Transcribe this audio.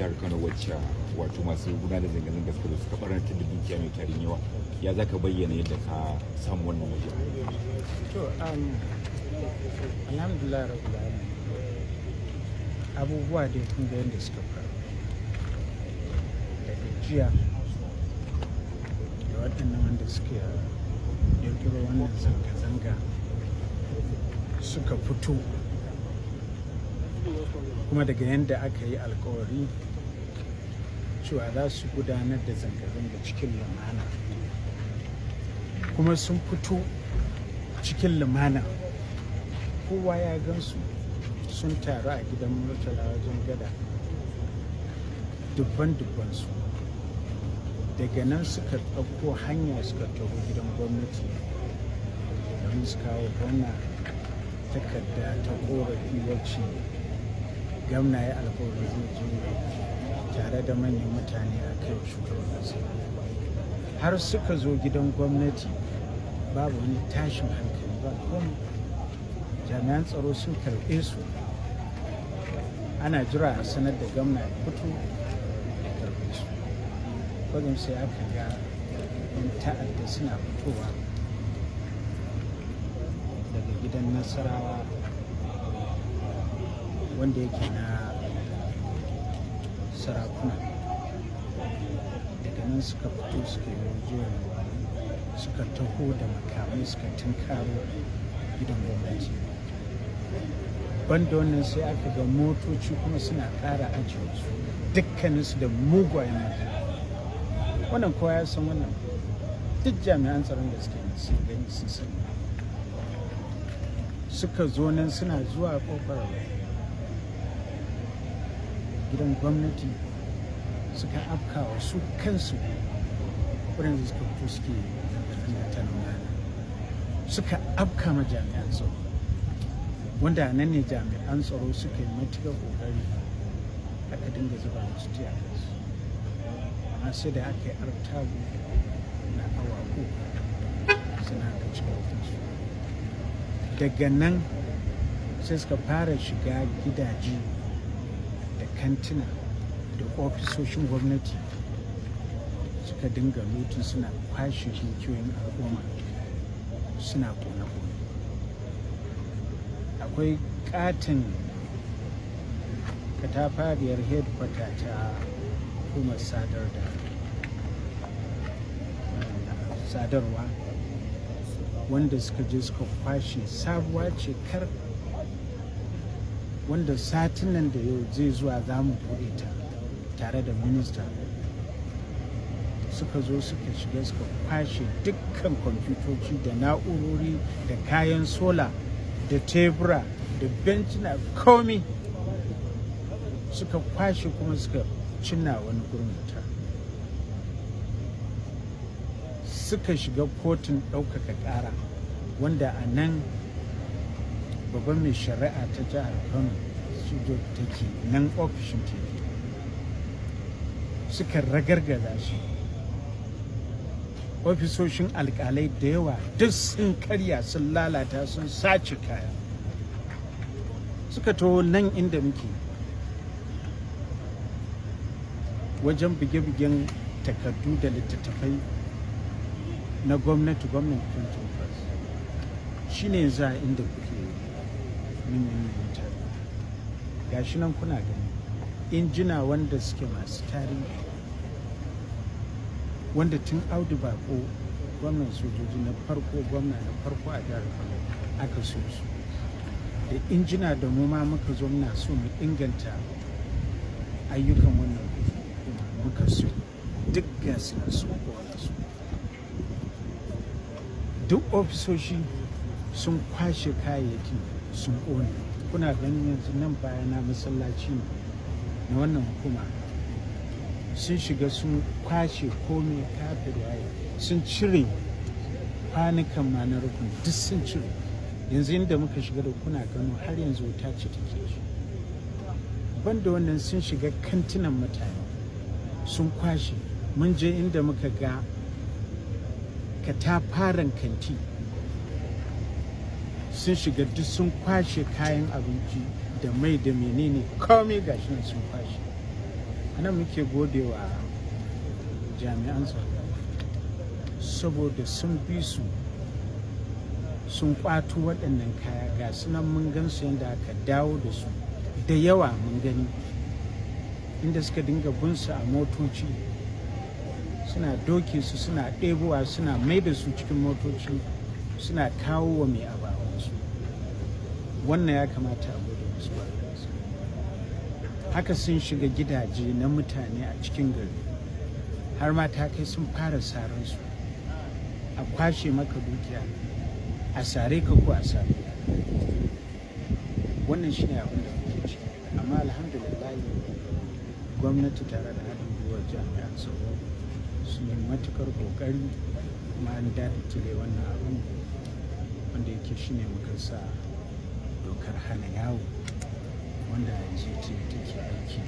Jihar Kano, wacce wato masu gudanar da zanga-zanga suka zo suka barantar da dukiya mai tarin yawa, ya zaka bayyana yadda ka samu wannan waje? To, alhamdulillah rabbil alamin. Abubuwa dai kun ga yadda suka faru. Daga jiya da waɗannan wanda suke ƙirƙiro wannan zanga-zanga suka fito, kuma daga yadda aka yi alkawari cewa za su gudanar da zanga-zanga cikin lumana, kuma sun fito cikin lumana. Kowa ya gansu sun taru a gidan Murtala wajen gada, dubban dubbansu. Daga nan suka ɗauko hanya suka taho gidan gwamnati domin su kawo gwamna takarda ta korafi, wacce gwamna ya alkawarin zai je tare da manyan mutane a kai shugaban ƙasa. Har suka zo gidan gwamnati, babu wani tashin hankali, ba komai. Jami'an tsaro sun karɓe su, ana jira a sanar da gwamna ya fito ya karɓe su. Kwatsam sai aka ga 'yan ta'adda suna fitowa daga gidan Nasarawa, wanda yake na sarakuna. Daga nan suka fito, suka yi jerin suka taho da makamai, suka tunkaro gidan gwamnati. Banda wannan, sai aka ga motoci kuma suna ƙara ajiye su, dukkaninsu da mugayen makamai. Wannan kowa ya san wannan, duk jami'an tsaron da suke sun gani, sun sani. Suka zo nan, suna zuwa kofar gidan gwamnati suka afkawa su kansu waɗanda suka fito suke zanga-zanga ta lumana. Suka afka ma jami'an tsaro, wanda a nan ne jami'an tsaro suka yi matuƙar ƙoƙari, aka dinga zuba musu tear gas. Amma sai da aka yi artabu na awa 3 suna aka ci su. Daga nan sai suka fara shiga gidaje da kantina da ofisoshin gwamnati, suka dinga looting, suna kwashe dukiyoyin al'umma, suna kone-kone. Akwai katin katafariyar headquarter ta hukumar sadar da sadarwa, wanda suka je suka kwashe, sabuwa ce kar, wanda satin nan da yau zai zuwa za mu buɗe ta tare da minista. Suka zo suka shiga, suka kwashe dukkan kwamfutoci da na'urori da kayan sola da tebura da bencina, komi suka kwashe, kuma suka cinna wani gurin wuta. Suka shiga kotun ɗaukaka ƙara, wanda a nan babban mai shari'a ta jihar Kano take, nan ofishin take, suka ragargaza shi. Ofisoshin alkalai da yawa duk sun karya, sun lalata, sun sace kaya. Suka taho nan inda muke, wajen buge-bugen takardu da littattafai na gwamnati, gwamnati printing press, shine yanzu a inda kuke manyan mutane. Gashi nan kuna gani, injina wanda suke masu tarihi, wanda tun Audu Bako, gwamnan sojoji na farko, gwamna na farko a jihar Kano, aka so su, da injina da mu ma muka zo muna so mu inganta ayyukan wannan hukuma muka so, duk gasu nan sun kona su. Duk ofisoshi sun kwashe kayayyaki, sun ƙone. Kuna ganin yanzu nan bayana masallaci ne na wannan hukuma. Sun shiga, sun kwashe komai, kafin waye, sun cire kwanukan ma na rufin, duk sun cire. Yanzu inda muka shiga da kuna gano, har yanzu wuta ce take ci. Banda wannan, sun shiga kantinan mutane, sun kwashe. Mun je inda muka ga katafaren kanti, sun shiga duk sun kwashe kayan abinci da mai da menene, komai gashi nan sun kwashe. Anan muke gode wa jami'an tsaro saboda sun bi su, sun kwato waɗannan kaya. Ga sunan mun gan su yadda aka dawo da su da yawa. Mun gani inda suka dinga bin su a motoci, suna doke su, suna ɗebowa, suna mai da su cikin motoci, suna kawo wa mai abawansu. Wannan ya kamata a gode musu. Haka sun shiga gidaje na mutane a cikin gari, har ma ta kai sun fara saransu, a kwashe maka dukiya, a sare ka ko a sare ka. Wannan shine abin da muke ciki, amma alhamdulillah gwamnati tare da haɗin gwiwar jami'an tsaro sun yi matukar ƙoƙari, kuma an daƙile wannan abin, wanda yake shine muka sa dokar hana yawo, wanda yanzu ce take aiki.